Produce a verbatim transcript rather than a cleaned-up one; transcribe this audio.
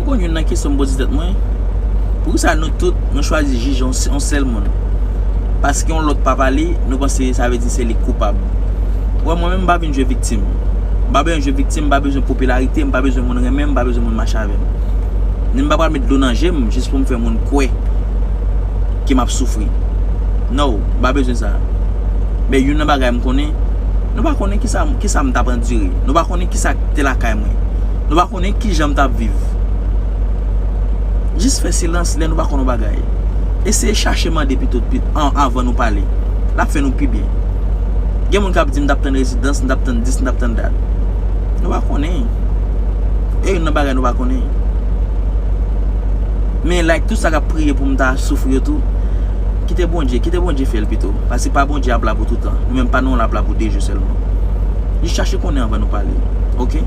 Konn youn nan kesyon m poze tèt mwen, poukisa nou tout nou chwazi jije yon, yon sèl moun? Paske yon lòt pa pale, nou panse sa vle di se li k koupab. Wè, mwen menm m pa vin jwe viktim. M pa bezwen jwe viktim, m pa bezwen popilarite, m pa bezwen moun renmen m, m pa bezwen moun mache avè m. Ni m pa pral met dlo nan je m jis pou m fè moun kwè ke m ap soufri. No, m pa bezwen sa. Men youn nan bagay m konnen, nou pa konnen kisa, kisa m t ap andire. Nou pa konnen kisa k te lakay mwen. Nou pa konnen kijan m t ap viv. Jis fè silans lè nou pa konn yon bagay. Eseye chache mande pito pi, an, avan nou pale. L ap fè nou pi byen. Gen moun k ap di m t ap tann rezidans, m t ap tann dis, m t ap tann dat. Nou pa konnen. E youn nan bagay nou pa konnen. Men like tout sa k ap priye pou m ta soufri yo tou, kite Bondye, kite Bondye fè l pito. Paske pa Bondye ap la pou toutan. Nou menm pa nou la ap la pou de jou sèlman. Jis chache konnen anvan nou pale. Oke?